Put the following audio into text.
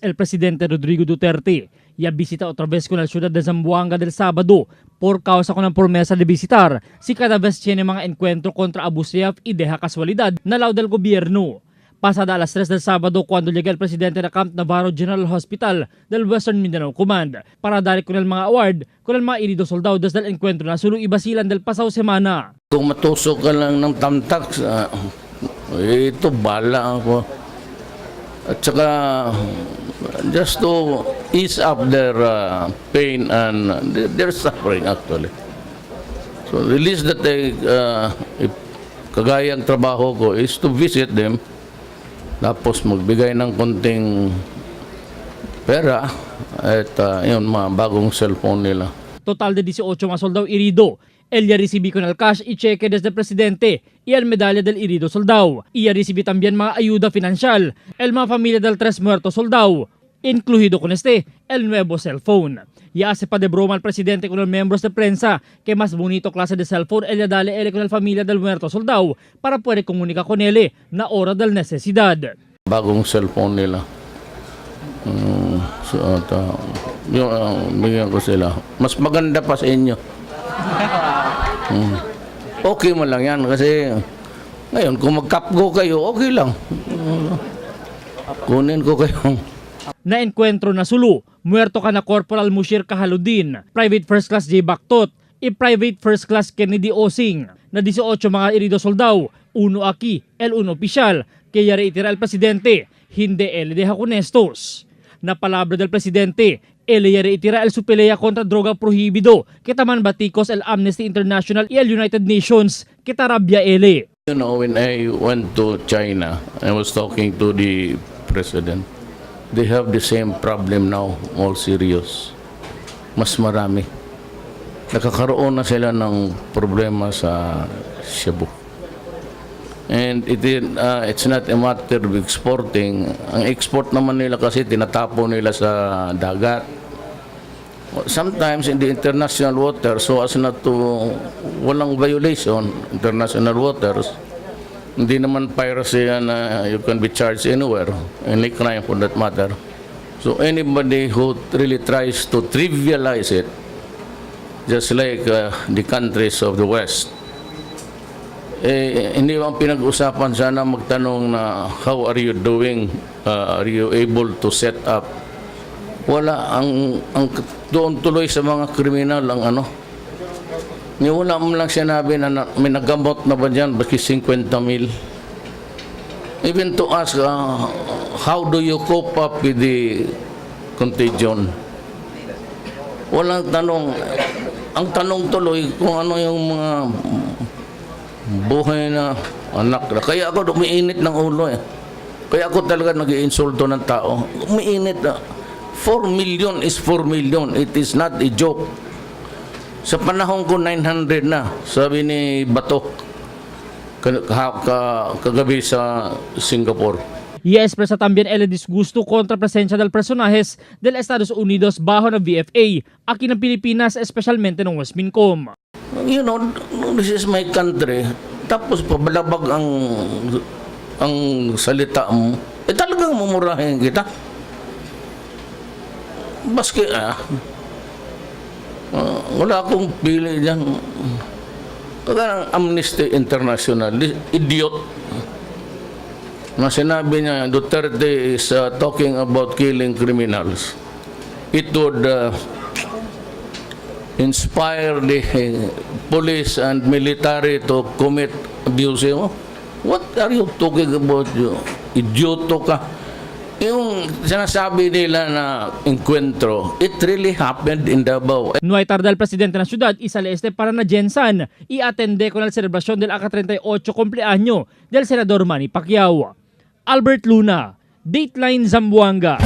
El presidente Rodrigo Duterte ya visita otra vez con la ciudad de Zamboanga del sábado por causa con la promesa de visitar si cada vez tiene mga encuentro contra Abu Sayyaf y deja casualidad na lao del gobierno. Pasada a las 3 del sábado cuando llega el presidente de Camp Navarro General Hospital del Western Mindanao Command para dar con el mga award con el mga herido soldado desde el encuentro na Sulu y Basilan del pasado semana. Kung matusok ka lang ng tamtax, ito bala ako. At saka, just to ease up their pain and their suffering, actually. So the least that they, if, kagayang trabaho ko is to visit them, tapos magbigay ng konting pera at yun, mga bagong cellphone nila. Total de 18 mga soldado herido. Él ya recibí con el cash y cheque desde el presidente y el medalla del herido soldado. Y ya recibí también mga ayuda financial. El mga familia del tres muerto soldado. Incluido con este, el nuevo cell phone. Ya hace pa de broma al presidente con los miembros de prensa que más bonito clase de cell phone él ya dale él con la familia del muerto soldado para poder comunicar con él na hora del necesidad. Bagong cellphone nila. So, at, yung, bigyan ko sila. Mas maganda pa sa inyo. Okay mo lang yan kasi ngayon kung magkapgo kayo, okay lang. Kunin ko kayo. Na encuentro na Sulu, muerto ka na Corporal Mushir Kahaludin, Private First Class J. Baktot, y Private First Class Kennedy Osing, na 18 mga herido soldado, uno aquí, el uno opisyal, que ya reitera el presidente, hindi él deja con estos. Na palabra del presidente, él ya reitera el su pelea contra droga prohibido, que taman batikos el Amnesty International y el United Nations, que tarabia él. When I went to China, I was talking to the president. They have the same problem now, all serious. Mas marami. Nakakaroon na sila ng problema sa shabu. And it's not a matter of exporting. Ang export naman nila kasi tinatapon nila sa dagat. Sometimes in the international water, so as not to, walang violation, international waters, hindi naman piracy yan na you can be charged anywhere, any crime for that matter. So anybody who really tries to trivialize it, just like the countries of the West, eh, hindi ang pinag-usapan sana magtanong na how are you doing, are you able to set up? Wala, ang doon tuloy sa mga kriminal ang ano. Ni wala mo lang sinabi na may nagamot na ba dyan, baski 50 mil. Even to ask, how do you cope up with the contagion? Walang tanong. Ang tanong tuloy kung ano yung mga buhay na anak na. Kaya ako umiinit ng ulo eh. Kaya ako talaga nag-iinsulto ng tao. Umiinit na. 4 million is 4 million. It is not a joke. Sa panahon ko, 900 na. Sabi ni Bato kagabi sa Singapore. Y expresa también el disgusto contra presencia del personajes del Estados Unidos bajo na VFA aquí ng Pilipinas, especialmente ng Westmincom. This is my country. Tapos pabalabag ang salita mo. Eh talagang mumurahin kita. Baski wala akong pili dyan. Kaya ang Amnesty International, this idiot, na sinabi niya, Duterte is talking about killing criminals. It would inspire the police and military to commit abuse. What are you talking about? You? Idioto ka. Yung sinasabi nila na encuentro, it really happened in Davao. No hay tarda el presidente ng syudad y sale este para na GenSan y atende con la celebración del AK-38 cumpleaños del senador Manny Pacquiao. Albert Luna, Dateline Zamboanga.